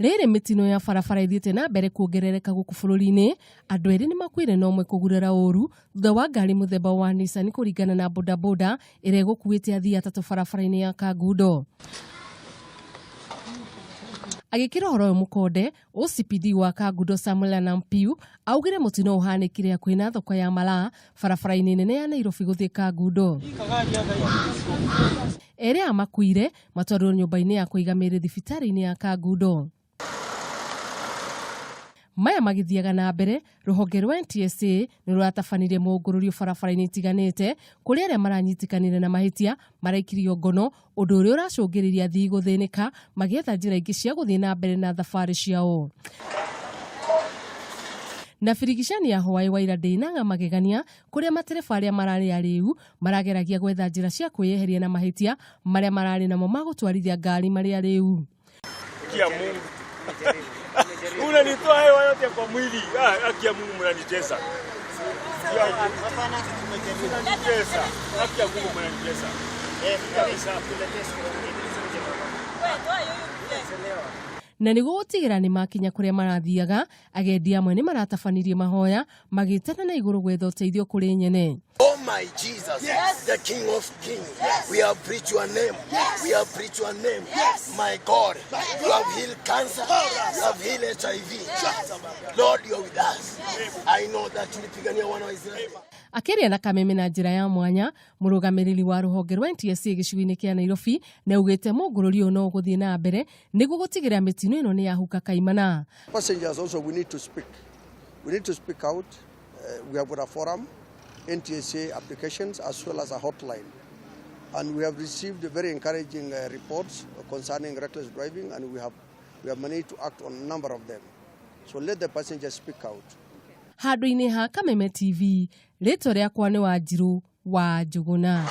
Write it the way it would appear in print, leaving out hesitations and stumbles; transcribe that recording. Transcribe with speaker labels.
Speaker 1: Rĩrĩ mĩtino ya barabara ĩthiĩte na mbere kuongerereka gũkũ bũrũri-inĩ, andũ erĩ nĩ makuire na ũmwe kũgurara ũru thutha wa ngari mũthemba wa Nissan kũringana na bodaboda ĩrĩa ĩgũkuĩte athii atatũ barabara-inĩ ya Kangundo. Agĩkĩra ũhoro ũyũ mũkonde, OCPD wa Kangundo Samuel Anampiu augire mũtino ũhanĩkire hakuhĩ na thoko ya Malaa barabara-inĩ nene ya Nairobi gũthiĩ Kangundo. Erĩ aya makuire matwarirwo nyũmba-inĩ ya kũiga mĩĩrĩ thibitarĩ-inĩ ya Kangundo. Maya magĩthiaga na mbere, rũhonge rwa NTSA nĩ rũratabanirie mũngũrũrio barabara-inĩ itiganĩte kũrĩa arĩa maranyitĩkanire na mahĩtia maraikirio ngono, ũndũ ũrĩa ũracũngĩrĩria athii gũthĩnĩka magĩetha njĩra ingĩ cia gũthiĩ na mbere na thabarĩ ciao. Na birigicani ya hwaĩ wa ira ndĩinaga magegania kũrĩa matereba arĩa mararĩ arĩu marageragia gwetha njĩra cia kwĩyeheria na mahĩtia marĩa mararĩ namo ma gũtwarithia ngari marĩ arĩu.
Speaker 2: Haki ya Mungu. Unanitoa hewa yote kwa mwili. Ah, haki ya Mungu mnanitesa. Mnanitesa. Haki ya Mungu mnanitesa. Kabisa.
Speaker 1: Na nĩguo gũtigĩra nĩ makinya kũrĩa marathiaga, agendi amwe nĩ maratabanirie mahoya magĩtana na igũrũ gwetha ũteithio kũrĩ nyene.
Speaker 3: Oh my Jesus, yes. The King of Kings. Yes. We have preached your name. Yes. We have preached your name. Yes. My God, yes. You have healed cancer. Yes. You have healed HIV. Yes. Lord, you are with us. Yes. I know that ulipigania wana wa Israeli.
Speaker 1: Akĩaria na Kameme na njĩra ya mwanya, mũrũgamĩrĩri wa rũhonge rwa NTSA gĩcigo-inĩ kĩa Nairobi nĩ augĩte mũngũrũri ũyũ no ũgũthiĩ na mbere nĩguo gũtigĩrĩra mĩtino ĩno nĩ yahuka kaimana.
Speaker 4: Passengers also we need to speak. We need to speak out. We have got a forum, NTSA applications, as well as a hotline. And we have received very encouraging reports concerning reckless driving, and we have managed to act on a number of them. So let the passengers speak out.
Speaker 1: Handũ-inĩ ha Kameme TV, rĩtwa rĩakwa nĩ Wanjirũ wa Njũgũna.